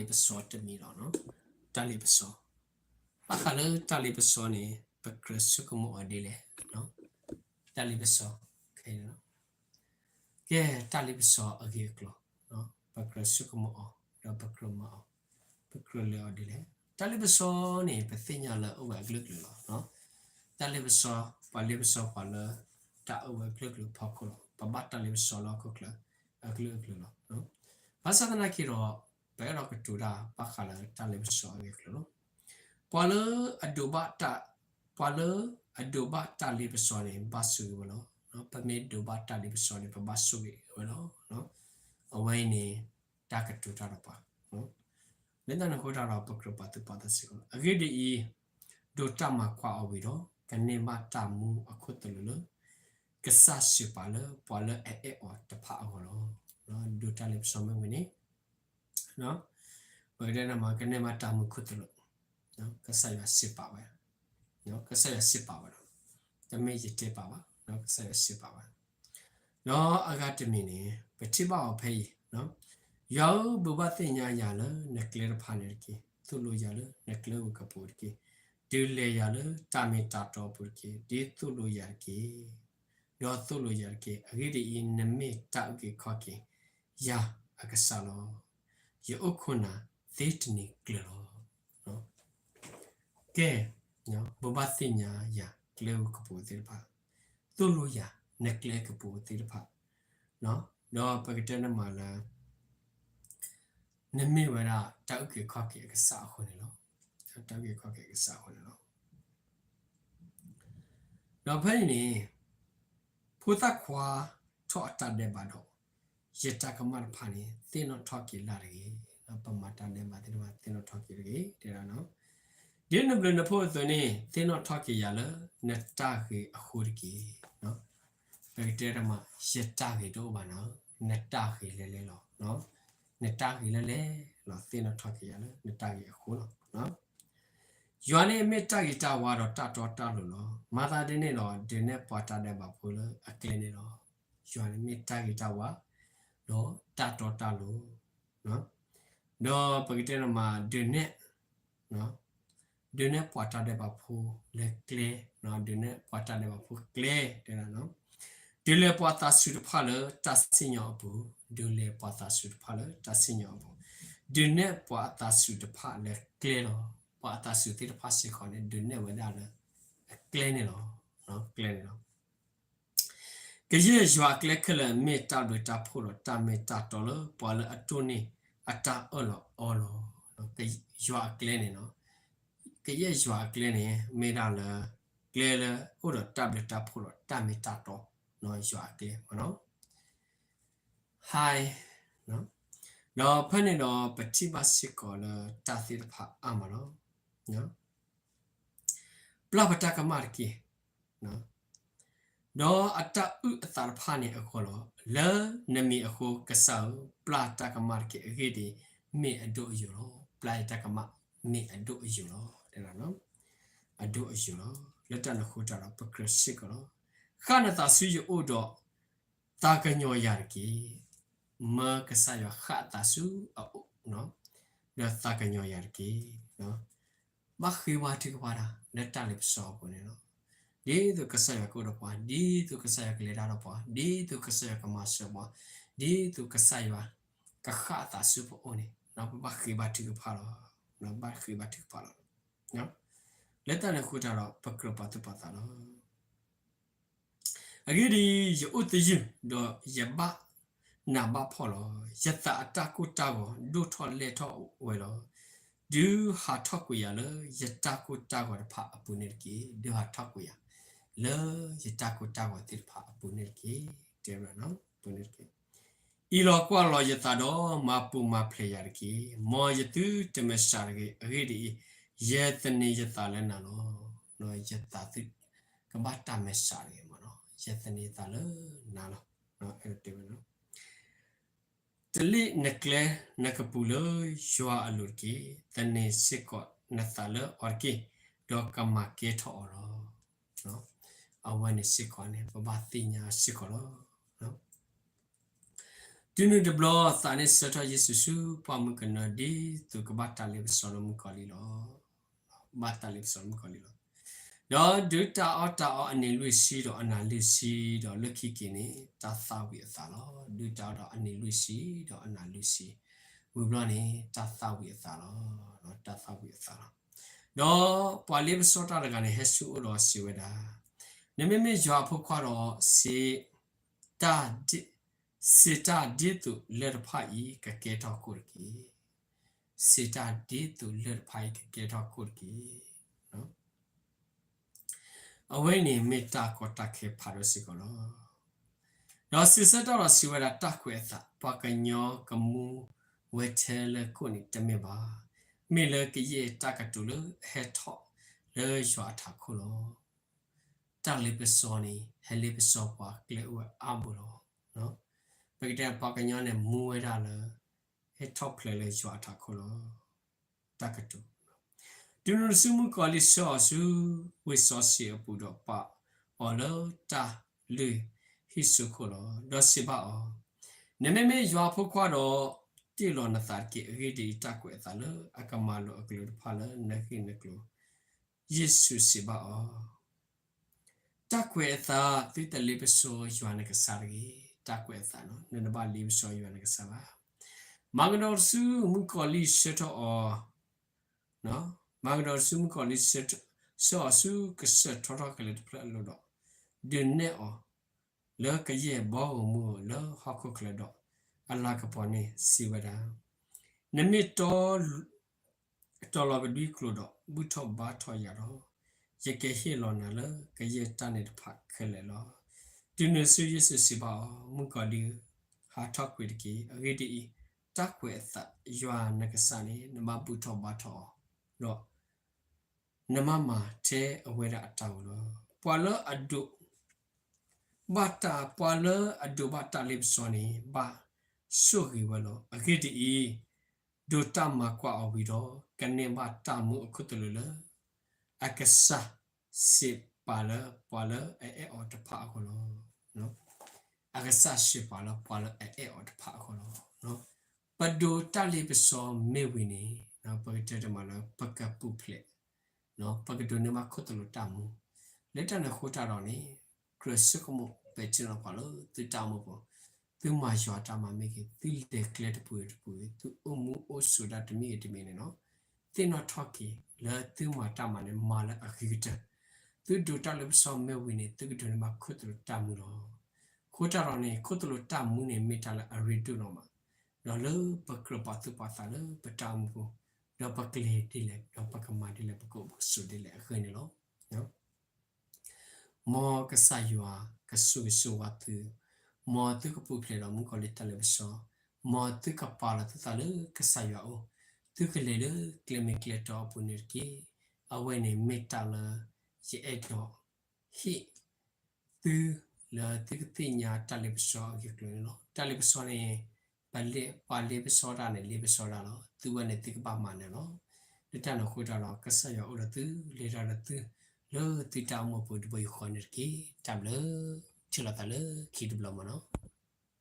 တၢ်လ့ပစီတမံၤလီၤ. တၢ်လ့ပစီ, ဘၣ်ဃးလၢတၢ်လ့ပစီန့ၣ် ပကြၢးဆိကမိၣ်အီၤဒ်လဲၣ်. တၢ်လ့ပစီ, ကဲ တၢ်လ့ပစီအဂ့ၢ်အကျိၤ, ပကြၢးဆိကမိၣ်အီၤ, ဒီးပကြၢးမၤအီၤ, ပကြၢးလဲၤအီၤဒ်လဲၣ်. တၢ်လ့ပစီန့ၣ် ပသ့ၣ်ညါလၢအိၣ်ဝဲအကလုာ်ကလုာ်လီၤ. တၢ်လ့ပစီ, ပှၤလ့ပစီပှၤလၢ တၢ်အိၣ်ဝဲအကလုာ်ကလုာ်ဖီခိၣ်လီၤ. ပဘၣ်တၢ်လ့ပစီလၢဟီၣ်ခိၣ်ချၢ အကလုာ်ကလုာ်လီၤ. ဘၣ်ဆၣ်သနာ်က့ဒီး ပအဲၣ်ဒိးကတိၤတၢ်ဘၣ်ဃးလၢတၢ်လ့ပစီအဂ့ၢ်အကျိၤလီၤ. ပှၤလၢအဒိးဘၣ်တၢ်, ပှၤလၢအဒိးဘၣ်တၢ်လ့ပစီန့ၣ် ဘၣ်ဆိၣ်ဂ့ၤဝဲလီၤ. ပမ့ၢ်ဒိးဘၣ်တၢ်လ့ပစီန့ၣ် ပဘၣ်ဆိၣ်ဂ့ၤဝဲလီၤ. အဝဲအံၤန့ၣ် တၢ်ကတိၤတၢ်ဒီးပှၤ လၢတၢ်န့ၣ်အဃိတၢ်ဒီး ပကြၢးပာ်သူၣ်ပာ်သးစ့ၢ်ကီးလီၤ. အဂ့ၢ်ဒ်အံၤ, ဒိးတၢ်မၤခွါအီၤဝံၤဒီး ကန့ၢ်ဘၣ်တၢ်မူအခိၣ်သလုးလၢ ကစၢ်စံးပာ်လၢပှၤလၢအအဲၣ်အီၤတဖၣ်အဂီၢ်လီၤ. ဒိးတၢ်လ့ပစီမ့ၢ်ဝံၤန့ၣ် ပကတဲန့ၣ်မ့ၢ် ကန့ၢ်ဘၣ်တၢ်မူခိၣ်သလုး, ကစၢ်ယွၤစံးပာ်ဝဲ, ကစၢ်ယွၤစံးပာ်ဝဲလီၤ. တမ့ၢ်ယတဲပာ်ဘၣ်, ကစၢ်ယွၤစံးပာ်ဝဲလီၤ. ဒီးအဂၤတမံၤန့ၣ် ပထံၣ်ဘၣ်အီၤဖဲအံၤ, ယွၤဧၢ, ဘိးဘၣ်သ့ၣ်ညါယၤလၢနကျဲတဖၣ်န့ၣ်တက့ၢ်. သိၣ်လိယၤလၢနကျဲဝဲၤကပူၤတက့ၢ်. ဒုးလဲၤယၤလၢတၢ်မ့ၢ်တၢ်တီအပူၤတက့ၢ်. ဒ်သိၣ်လိယၤတက့ၢ်, ဒီးသိၣ်လိယၤတက့ၢ်. အဂ့ၢ်ဒ်အံၤ, နမ့ၢ်တၢ်အုၣ်က့ၤခီၣ်က့ၤယၤအကစၢ်လီၤ. ယအိၣ်ခိးနၤသ့တနံၤကျၢၤလီၤ. ကဲ, ဘိးဘၣ်သ့ၣ်ညါယၤကျဲဝဲၤကပူၤသ့ၣ်တဖၣ်, သိၣ်လိယၤ နကျဲကပူၤသ့ၣ်တဖၣ်, ဒီးပကတဲန့ၣ်မ့ၢ်လၢ နမ့ၢ်ဝဲဒၣ်တၢ်အုၣ်က့ၤခီၣ်က့ၤအကစၢ်အဃိန့ၣ်လီၤ. တၢ်အုၣ်က့ၤခီၣ်က့ၤအကစၢ်အဃိန့ၣ်လီၤ. ဒီးဖဲအံၤန့ၣ် ဖိသၣ်ခွါထီၣ်အတၢ်ဒဲးဘးဒီး ယတၢ်ကမၣ်တဖၣ်န့ၣ် သ့ၣ်နီၣ်ထီၣ်က့ၤလၢ်တဂ့ၤ. ပမၤတၢ်ဒဲးဘးသ့ၣ်တဖၣ် သ့ၣ်နီၣ်ထီၣ်က့ၤတဂ့ၤ. တဲဒၣ် ဒ်နဘျုးနဖှိၣ်အသိးန့ၣ် သ့ၣ်နီၣ်ထီၣ်က့ၤယၤလၢနတၢ်ဂ့ၤအဃိတက့ၢ်. ပကတဲတမး ယတၢ်ဂ့ၤတအိၣ်ဘၣ်နီၤ, နတၢ်ဂ့ၤလဲၤလဲၤလီၤ. နတၢ်ဂ့ၤလဲၤလဲၤလီၤ သ့ၣ်နီၣ်ထီၣ်က့ၤယၤလၢနတၢ်ဂ့ၤအဃိလီၤ. ယွၤန့ၣ်မ့ၢ်တၢ်ဂ့ၤတၢ်ဝါဒီးတၢ်တီတၢ်လိၤလီၤ. မၤသးဒ်န့ၣ်ဒီး ဒုးနဲၣ်ပှၤတၢ်ဒဲးဘးဖိလၢအကျဲန့ၣ်လီၤ. ယွၤန့ၣ်မ့ၢ်တၢ်ဂ့ၤတၢ်ဝါ ဒီးတၢ်တီတၢ်လိၤ ဒီးပကတဲန့ၣ်မး ဒုးနဲၣ် ဒုးနဲၣ်ပှၤတၢ်ဒဲးဘးဖိလၢကျဲ, ဒုးနဲၣ်ပှၤတၢ်ဒဲးဘးဖိကျဲ တဲဒၣ်, ဒုးလဲၤပှၤသးစူၤတဖၣ်လၢတၢ်စံၣ်ညီၣ်အပူၤ, ဒုးလဲၤပှၤသးစူၤတဖၣ်လၢတၢ်စံၣ်ညီၣ်အပူၤ, ဒုးနဲၣ်ပှၤအသးစူၤတဖၣ်လၢကျဲလီၤ. ပှၤအသးစူၤသ့ၣ်တဖၣ်စ့ၢ်ကီးန့ၣ် ဒုးနဲၣ်ဝဲဒၣ်လၢအကျဲန့ၣ်လီၤ. ကျဲန့ၣ်လီၤ. ကယဲၢ်ယွၤအကျဲခဲလၢာ် မ့ၢ်တၢ်ဘျုးတၢ်ဖှိၣ်ဒီးတၢ်မ့ၢ်တၢ်တီလၢ ပှၤလၢအတိၢ်န့ၢ်အတၢ်အၢၣ်လီၤအီလီၤ. ယွၤအကျဲန့ၣ်, ကယဲၢ်ယွၤအကျဲန့ၣ် မ့ၢ်ဒၣ်လၢ ကျဲလၢအိၣ်ဒီးတၢ်ဘျုးတၢ်ဖှိၣ်ဒီးတၢ်မ့ၢ်တၢ်တီ, ယွၤအကျဲမ့ၢ်နီၤ. ဟါ, ဒီးဖဲန့ၣ်ဒီး ပထံၣ်ဘၣ်စ့ၢ်ကီးလၢတၢ်သ့ၣ်တဖၣ်အါမးလီၤ. ပျၢ်ပတၢ်ကမၣ်တက့ၢ်. ဒီးအတၢ်အုၣ်အသးတဖၣ်န့ၣ်အဂီၢ်လီၤ. လၢနမံၤအဃိ ကစၢ်ဧၢ, ပျၢ်တၢ်ကမၣ်တက့ၢ်. အဂ့ၢ်ဒ်အံၤ, မ့ၢ်အဒိၣ်အယိာ်လီၤ. ပျၢ်ယတၢ်ကမၣ် မ့ၢ်အဒိၣ်အယိာ်လီၤ. အဒိၣ်အယိာ်လီၤ. လၢတၢ်န့ၣ်အဃိတၢ်ဒီး ပကြၢးစ့ၢ်ကီးလီၤ. ဃၣ်နသးဆူယအိၣ်ဒီး သးကညီၤယၤတက့ၢ်. မၢကစၢ်ယွၤဃၣ်အသးဆူအအိၣ်, ဒီးသးကညီၤယၤတက့ၢ်. ဘၣ်ဃ့ဘါထုကဖၣ်တၢ် လၢတၢ်လ့ပစီအပူၤန့ၣ်လီၤ. ဒ်သိးကစၢ်ယွၤကအိၣ်ဒီးပှၤ, ဒ်သိးကစၢ်ယွၤကလဲၤတၢ်ဒီးပှၤ, ဒ်သိးကစၢ်ယွၤကမၤစၢၤပှၤ, ဒ်သိးကစၢ်ယွၤကဃၣ်အသးဆူပအိၣ်န့ၣ်, ပဘၣ်ဃ့ဘါထုကဖၣ်လီၤ. ဘၣ်ဃ့ဘါထုကဖၣ်လီၤ. လၢတၢ်န့ၣ်အဃိတၢ်ဒီး ပကြၢးပာ်သူၣ်ပာ်သးလီၤ. အဂ့ၢ်ဒ်အံၤ, ယအိၣ်သယုၢ်, ဒီးယဘၣ်နးဘၣ်ဖှီၣ်လီၤ. ယသးအတၢ်ကိၢ်တၢ်ဂီၤ ဒိၣ်ထီၣ်လဲၢ်ထီၣ်ဝဲလီၤ. ဒုးဟးထီၣ်ကွံာ်ယၤလၢယတၢ်ကိၢ်တၢ်ဂီၤတဖၣ်အပူၤန့ၣ်တက့ၢ်. ဒုးဟးထီၣ်ကွံာ်ယၤ လၢယတၢ်ကိၢ်တၢ်ဂီၤသ့ၣ်တဖၣ်အပူၤန့ၣ်တက့ၢ်. အံးလီၤကွၢ်လီၤယသးဒီး မၤပူၤမၤဖျဲးယၤတက့ၢ်. မ်ယသုတမဲာ်ဆှးတဂ့ၤ. အဂ့ၢ်ဒ်အံၤ, ယသန့ၤယသးလၢနၤလီၤ. ယသးသုကဘၣ်တၢ်မဲာ်ဆှးတဂ့ၤမးနီၤ. ယသန့ၤယသးလၢနၤလီၤ. အဲၣ်ဒိးတဲဝဲလီၤ. တလ့ၣ်နကျဲနကပူၤလၢယွၤအလိၤတက့ၢ်. သန့ၤစ့ၢ်ကီးနသးလၢအီၤတက့ၢ်, ဒီးကမၤကဲထီၣ်အီၤလီၤ. အဝဲန့ၣ်စ့ၢ်ကီးန့ၣ် ပဘၣ်သ့ၣ်ညါစ့ၢ်ကီးလီၤ. တ တုၤနုၤတဘျီသးန့ၣ်ဆၢထၢၣ်ယ့ၣ်ၡူးဆူပှၢ်မုၢ်ကနၢ ဒ်သိးကဘၣ်တၢ်လ့ပစီလၢမုၣ်ကီၤလံၢ်လီၤ. ဘၣ်တၢ်လ့ပစီလၢမုၣ်ကီၤလံၢ်လီၤ. ဒီးဒုးတၢ်အီၣ်တၢ်အီအနံၤလွံၢ်ဆံဒီးအနၤလွံၢ်ဆံဒီးလၢခံက့ၤန့ၣ် တၢ်သၣ်ဝံၤအသးလီၤ. ဒုးတၢ်အီၣ်ဒီးအနံၤလွံၢ်ဆံဒီးအနၤလွံၢ်ဆံ ဝံၤဘျီန့ၣ် တၢ်သၣ်ဝံၤအသးလီၤ. တၢ်သၣ်ဝံၤအသးလီၤ. ဒီးပှၤလ့ပစီတၢ်တဂၤန့ၣ် ဟဲဆူအအိၣ်ဒီးစံးဝဲဒၣ်, နမ့မ့ၢ်ယွၤအဖိခွါဒီး စံး စံးတၢ်ဒ်သိးလၢၢ်တဖၣ်အံၤကကဲထီၣ်ကိၣ်တက့ၢ်. စံးတၢ်ဒ်သိးလၢၢ်တဖၣ်အံၤကကဲထီၣ်ကိၣ်တက့ၢ်. အဝဲန့ၣ်မ့ၢ်တၢ်ကီတၢ်ခဲဖးဒိၣ်စ့ၢ်ကီးလီၤ. ဒီးစံးဆၢတၢ်ဒီးစံးဝဲဒၣ်, တၢ်ကွဲးအသး, ပှၤကညီကမူဝဲထဲလၢကိၣ်န့ၣ်တမ့ၢ်ဘၣ်. မ့ၢ်လၢကယဲၢ်တၢ်ကတိၤလၢအဟဲထီၣ်လၢယွၤအထးခိၣ်လီၤ. တၢ်လ့ပစီန့ၣ် ဟဲလ့ပစီပှၤကျဲအိၣ်ဝဲအါဘိလီၤ. ပကတဲပှၤကညီန့ၣ် မူဝဲဒၣ်လၢ ဟဲထီၣ်ဖျဲးလၢယွၤအထးခိၣ်လီၤ. တၢ်ကတိၤ, တုၤနုၤတစုမုၣ်ကီၤလံၢ်ဆှၢအီၤဆူ ဝ့ၢ်စီဆှံအပူၤဒီး ပာ်အီၤလၢတၢ်လုၢ်ဟံၣ်စိခိၣ်လီၤ. ဒီးစံးဘၣ်အီၤ, နမ့မ့ၢ်ယွၤအဖိခွါဒီး တ့ၢ်လီၤနသးတက့ၢ်. အဂ့ၢ်ဒ်အံၤ, တၢ်ကွဲးအသးလၢအကမၤလိာ်အကလုၢ်တဖၣ်လၢနဂ့ၢ်နကျိၤ, ယ့ၣ်ၡူးစံးဘၣ်အီၤ, တၢ်ကွဲးအသး, သုတလ့ပစီယွၤနကစၢ်တဂ့ၤ. တၢ်ကွဲးအသး, နတဘၣ်လ့ပစီယွၤနကစၢ်ဘၣ်. မၤကဒီးတစုမုၣ်ကီၤလံၢ်ဆှၢထီၣ်အီၤ, မၤကဒီးတစုမုၣ်ကီၤလံၢ်ဆှၢအီၤဆူ ကစၢၢ်ထီထီၣ်ကလဲာ်တဖျၢၣ်အလိၤဒီး ဒုးနဲၣ်အီၤလၢကယဲၢ်ဘီဧိၤမူဧိၤလၢဟီၣ်ခိၣ်ချၢဒီး အလၤကပီၤန့ၣ်စံးဝဲဒၣ်, နမ့ၢ်တီ တီၤလီၤကဒွံကျိာ်ဒီး ဘူၣ်ထီၣ်ဘါထီၣ်ယၤဒီး, ယကဟ့ၣ်လီၤနၤလၢကယဲၢ်တၢ်န့ၣ်တဖၣ်ခဲလၢာ်လီၤ. တုၤနုၤတစုယ့ၣ်ၡူးစံးဘၣ်အီၤ, မုၣ်ကီၤလံၢ်ဧၢ, ဟးထီၣ်ကွံာ်တက့ၢ်. အဂ့ၢ်ဒ်အံၤ, တၢ်ကွဲးအသးယွၤနကစၢ်န့ၣ် နဘၣ်ဘူၣ်ထီၣ်ဘါထီၣ်အီၤ, ဒီး နမၤမၤထဲအဝဲဒၣ်အတၢ်အိၣ်လီၤ. ပှၤလၢအဒိး ဘၣ်တၢ်, ပှၤလၢအဒိးဘၣ်တၢ်လ့ပစီန့ၣ် ဘၣ်ဆိၣ်ဂ့ၤဝဲလီၤ. အဂ့ၢ်ဒ်အံၤ, ဒိးတၢ်မၤကွၢ်အီၤဝံၤဒီး ကန့ၢ်ဘၣ်တၢ်မူအခိၣ်သလုးလၢ အကစၢ်စံးပာ်လၢပှၤလၢအအဲၣ်အီၤတဖၣ်အဂီၢ်လီၤ. အကစၢ်စံးပာ်လၢပှၤလၢအအဲၣ်အီၤတဖၣ်အဂီၢ်လီၤ. ပဒိးတၢ်လ့ပစီမ့ၢ်ဝံၤန့ၣ် ပကတဲတမံၤလၢပကပူၤဖျဲး ပကဒိးန့ၢ်ဘၣ်ခိၣ်သလုးတၢ်မူ, လၢတၢ်န့ၣ်အဃိတၢ်ဒီးန့ၣ် ကြၢးဆိကမိၣ်ပဲာ်ထံနီၤဖးလၢသုတၢ်အိၣ်မူပူၤ, သုမၤယွၤတၢ်မၤမ့ၢ်ဂ့ၤ, သုလဲၤကျဲတပူၤတပူၤဂ့ၤ, သုအိၣ်မူအိၣ်ဆိးဒၣ်တမံၤဂ့ၤတမံၤန့ၣ်လီၤ. သ့ၣ်နီၣ်ထီၣ်က့ၤလၢသုမၤတၢ်မၤန့ၣ် မၤလၢအဂ့ၤကတၢၢ်, သုဒိးတၢ်လ့ပစီမ့ၢ်ဝံၤန့ၣ် သုကဒိးန့ၢ်ဘၣ်ခိၣ်သလုးတၢ်မူလီၤ. အဃိတၢ်ဒီးန့ၣ် ခိၣ်သလုးတၢ်မူန့ၣ် မ့ၢ်တၢ်လၢအရ့ဒိၣ်လီၤမး, ဒီးလၢပကြၢးပာ်သူၣ်ပာ်သးလၢပတၢ်အိၣ်မူပူၤ, ဒီးပကလဲၤဒ်လဲၣ်, ဒီးပကမၤဒ်လဲၣ်, ပကအိၣ်ပကဆိးဒ်လဲၣ်အဃိန့ၣ်လီၤ. မ်ကစၢ်ယွၤကဆိၣ်ဂ့ၤဆိၣ်ဝါသု, မ်သုကပူၤဖျဲးဒီးမုၣ်ကီၤလံၢ်တၢ်လ့ပစီ, မ်သုကပာ်လီၤသုသးလၢကစၢ်ယွၤအအိၣ်, သုကလဲၤလၢကျဲမ့ၢ်ကျဲတီအပူၤန့ၣ်တက့ၢ်. အဝဲန့ၣ်မ့ၢ်တၢ်လၢယအဲၣ်ဒိးဟ့ၣ်သုလၢသုကသ့ၣ်ညါတၢ်လ့ပစီအဂ့ၢ်အကျိၤန့ၣ်လီၤ. တၢ်လ့ပစီန့ၣ် ပှၤလ့ပစီတၢ်န့ၣ် လ့ပစီတၢ်လီၤ. သုဝဲန့ၣ်သုကဘၣ်မၤနၢၤလီၤ. လၢတၢ်န့ၣ်အဃိတၢ်ဒီး ကစၢ်ယွၤအိၣ်ဒီးသု, လဲၤတၢ်ဒီးသု, လၢသုတၢ်အိၣ်မူပူၤတဘိယူၢ်ဃီန့ၣ်တက့ၢ်. တၢ်ဘျုး, ထံၣ်လိာ်သးလၢခံတဘျီမးနီၤ.